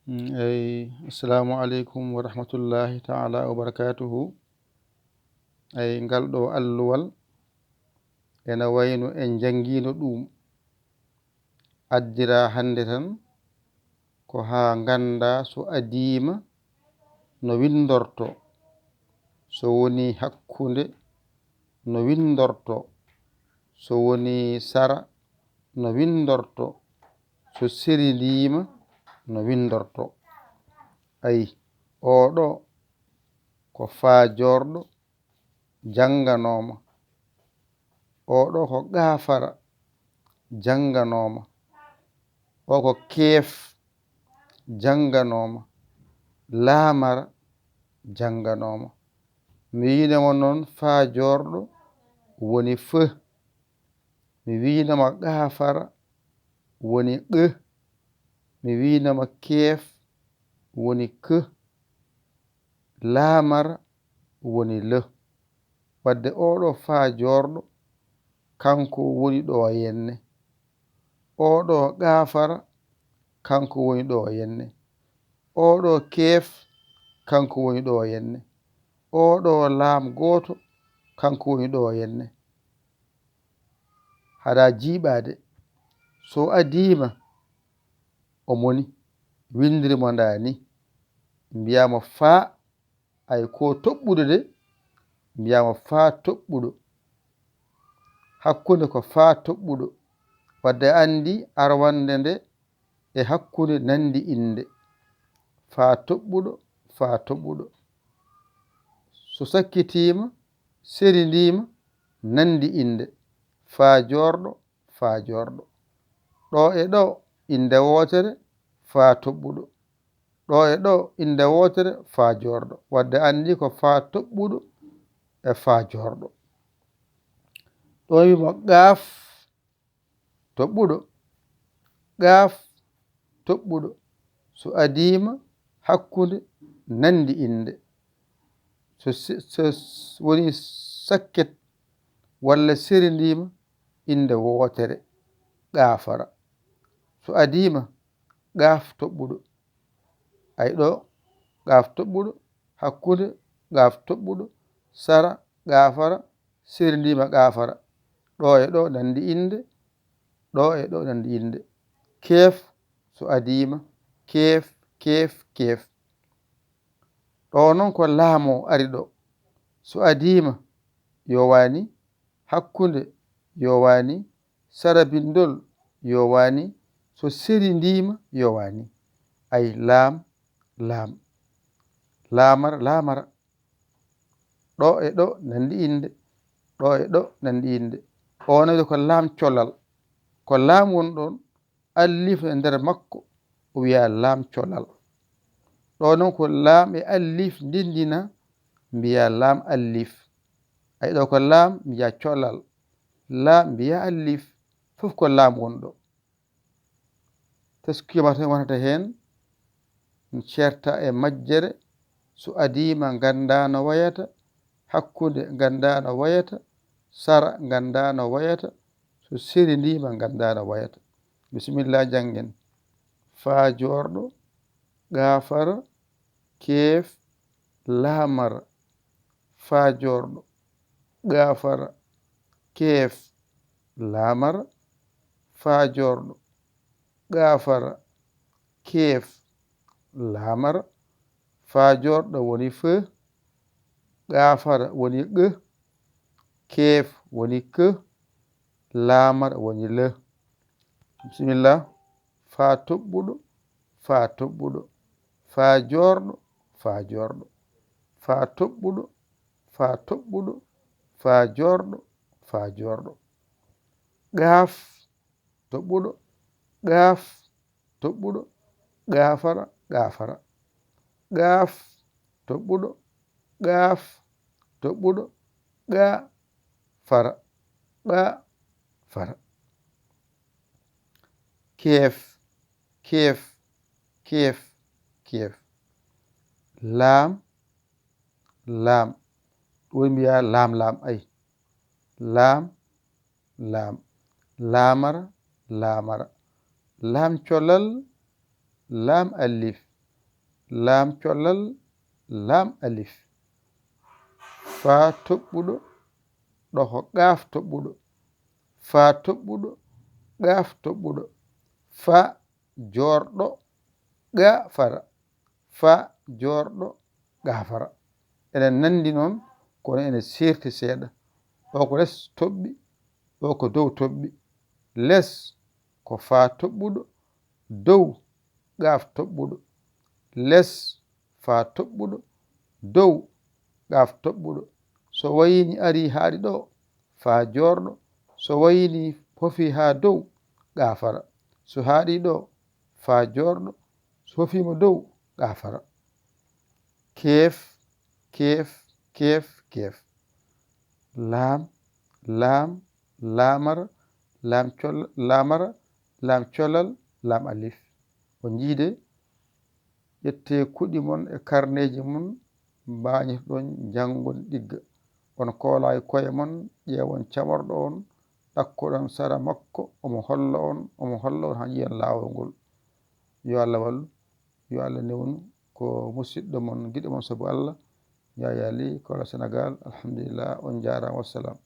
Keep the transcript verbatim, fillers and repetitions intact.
Mm, eyi, assalamu aleykum wa rahmatullahi taala wa barakatuhu. Eyi, ngal ɗo alluwal ena wayno en njanngiino ɗum. Addira hannde tan ko haa ngannda so adiima no winndorto, so woni hakkunde no winndorto, so woni sara no winndorto, so serindiima no winndorto. Ayi, oɗo ko faajoorɗo jannganooma. Oɗo ko gaafara jannganooma. O ko keef jannganooma. Laamara jannganooma. Mi wiinoma noon faajoorɗo woni feu. Mi wiinoma gaafara woni qe. Mi wiinoma keef woni ke. Laamara woni le. Wadde oɗo faajoorɗo, kanko woni ɗo henne. Oɗo gaafara, kanko woni ɗo henne. Oɗo keef, kanko woni ɗo henne. Oɗo laam gooto, kanko woni ɗo henne. Haɗa jiiɓaade. So adiima, o moni, winndiri mo ndaa ni. Mbiyaama faa, ay ko toɓɓuɗo de, mbiyaama faa toɓɓuɗo. Hakkunde ko faa toɓɓuɗo. Wadde anndi arwannde nde e hakkunde nanndi innde. Faa toɓɓuɗo, faa toɓɓuɗo. So sakkitiima, serindiima, nanndi innde. Faajoorɗo, faajoorɗo. Ɗo e ɗo, innde wootere, faa toɓɓuɗo. Ɗo e ɗo, innde wootere, faajoorɗo. Wadde anndi ko faa toɓɓuɗo e faajoorɗo. Ɗo wiimo gaaf toɓɓuɗo, gaaf toɓɓuɗo. So adiima hakkunde nanndi innde. So se-, so s-, woni sakket walla serindiima innde wootere, gaafara. So adiima gaaf toɓɓuɗo. Ay ɗo, gaaf toɓɓuɗo, hakkunde, gaaf toɓɓuɗo, sara, gaafara, serindiima, gaafara. Ɗo e ɗo nanndi innde, ɗo e ɗo nanndi innde. Keef, so adiima, keef, keef, keef. Ɗo noon ko laam o ari ɗo. So adiima, yowaani, hakkunde, yowaani, sara binndol, yowaani, so serindiima, yowaani. Ay laam, laam. Laamara, laamara. Ɗo e ɗo nanndi innde, ɗo e ɗo nanndi innde. O noon ko laam colal. Ko laam woni ɗoon, alliif e nder makko, o wiyaa laam colal. Ɗo noon ko laam e alliif ndenndina, mbiyaa laam alliif. Ay ɗo ko laam, mbiyaa colal. Laam, mbiyaa alliif. Fof ko laam woni ɗo. Taskiima tan wonata heen, ceerta e majjere, so adiima nganndaa no wayata, hakkunde nganndaa no wayata, sara nganndaa no wayata, so serindiima nganndaa no wayata. Bisimilla, njanngen. Faajoorɗo, gaafara, keef, laamara. Faajoorɗo, gaafara, keef, laamara. Faajoorɗo, gaafara, keef, laamara. Faajoorɗo woni fe, gaafara woni qe, keef woni ke, laamara woni le. Bisimilla. Faa toɓɓuɗo, faa toɓɓuɗo, faa joorɗo, faa joorɗo, faa toɓɓuɗo, faa toɓɓuɗo, faa joorɗo, faa joorɗo. Gaaf, toɓɓuɗo, gaaf, toɓɓuɗo, gaafara, gaafara. Gaaf, toɓɓuɗo, gaaf, toɓɓuɗo, gaafara, gaafara. Keef, keef, keef, keef. Laam, laam. Ɗum woni mbiyaa laam, laam, ay. Laam, laam. Laamara, laamara. Laam colal, laam alif. laam collal, laam alif. Faa toɓɓuɗo, ɗo ko qaaf toɓɓuɗo. Faa toɓɓuɗo, qaaf toɓɓuɗo. Faa joorɗo, gaa fara. Faa joorɗo, gaa fara. Ene nanndi noon, kono ene seerti seeɗa. O ko les toɓɓi, o ko dow toɓɓi. Les ko faa toɓɓuɗo, dow qaaf toɓɓuɗo. Les faa toɓɓuɗo, dow qaaf toɓɓuɗo. So wayini arii haaɗi ɗo, faa joorɗo. So wayini fofi haa dow, gaa fara. So haaɗi ɗo, faa joorɗo. So fofiima dow, gaa fara. Keef, keef, keef, keef. Laam, laam, laamara, laam col-, laamara, laam colal, laam alif. On njiide, ƴettee kuɗi mon e karneeji mon, mbaañitoɗon njanngon ɗigga. On koolaa e koye mon, ƴeewon camorɗo on, ɗakkoɗon sara makko, omo holla on, omo holla on haa njiyan laawol ngol. Yo Allah wallu, yo Allah newnu, ko musiɗɗo mon, giɗo mon sabu Allah, Yaya Ly, Kola Sénégal. Alhamdulillah, on njaaraama, wassalam.